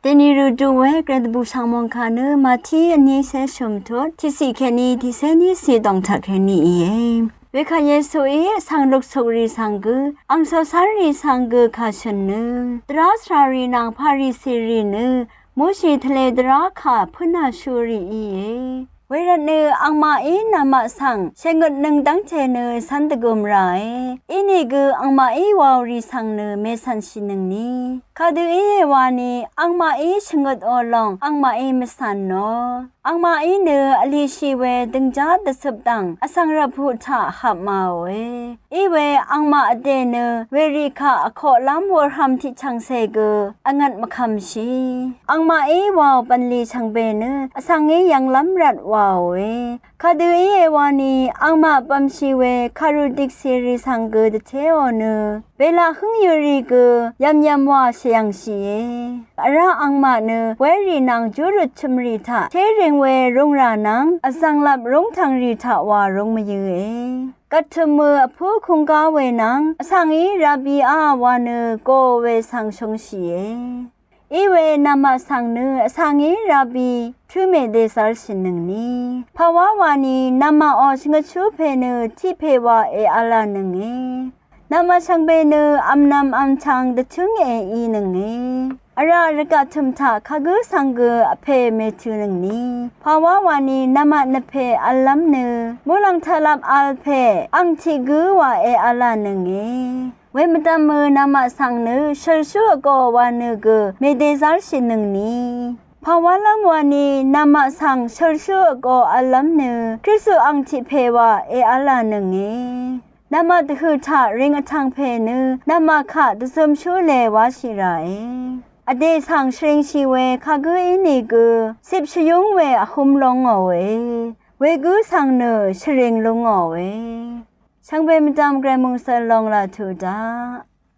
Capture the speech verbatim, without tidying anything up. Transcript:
Dèní rø du we Gvray dvbù shv̀ng mòngkà nø Màtí vní cé shø̀m tut tiqciq kèní tiqcé ní ciq dòng taq kèní íe. Wekvt Yesuí vsvng luksukrì svng gø, àng còcv́nrì svng gø kà shø̀n nø, dvrá svràrì nvng Parisirì nø Moshi tvlē dvrá kà pǿnàshúrì íe. Wervt nø angmaqí namaq svng shvngøtnøng dv́ngte nø cv́n dvgøm ràe. Inìgø angmaqí waorì svng nø mècv̀nshìnøngni. Kadø íe wani angmaqí shvngøtò lòng angmaqí mvcv̀nò. Angmaqí nø vlishì we døngjá dvcøpdv̀ng vsvng rvphuq taq hapmàòe. Iwe angmaq vdè nø wèrì kaq vkoqlv́m wurhvm tiqchv̀ngcè gø vngvt mvkvmshì. Angmaqí wàò bv̀nlì shvngbe nø vsvngí yv̄nglv́m rvt wàòe. Kadø íe wani angmaq bv̀mshì we kàru diksirì svng gø dvtéò nø, belaq hǿngyørì gø yv̀myv̀m wà shvyv̀ngshìe. Vrá angmaq nø werì nvng júrøt chø̀mrì taq téring we rūngrà nvng vzv̀nglap rúngtv̀ngrì taq wà rūng mvyø̄e. Gvttø̀mø vpǿ kūnggá we nvng vsvngí rabiá wa nø go we svng shúngshìe. Iwe namaq svng nø vsvngí rabi tǿ mèdezv́lshìnøngni. Pàwá wani namaqò shvngøtshú pè nø tiq pè wa èv̄lānønge. Namaq shvngbe nø v̀mnv̄m v̀mchvng dvchǿng èínønge. Vrá rvgaq tø̀m taq kagǿ svng gø vpè mètø̄nøngni. Pàwá wani namaq nvpè v̄llv́m nø muqlàng taqlap v̄l pè àng tiq gǿ wa èv̄lānønge. Wemvdv̀mø namaq svng nø shølshú vgō wa nø gø mèdezv́lshìnøngni. Pàwálv́m wani namaq svng shølshú vgō v̄llv́m nø Kristu àng tiq pè wa èv̄lānønge. Namaq dvhø̀ taq ring vtv̀ng pè nø namaq kaq dvzømshú lè wáshì ràe. Vdè svng shvringshì we kagǿ ínìgø cip shvyúng we vhǿm lóngòe. Wegǿ svng nø shvring lúngòe. Shvngbe mvdv̀m Gvray mòngsøl long laq tuq daq.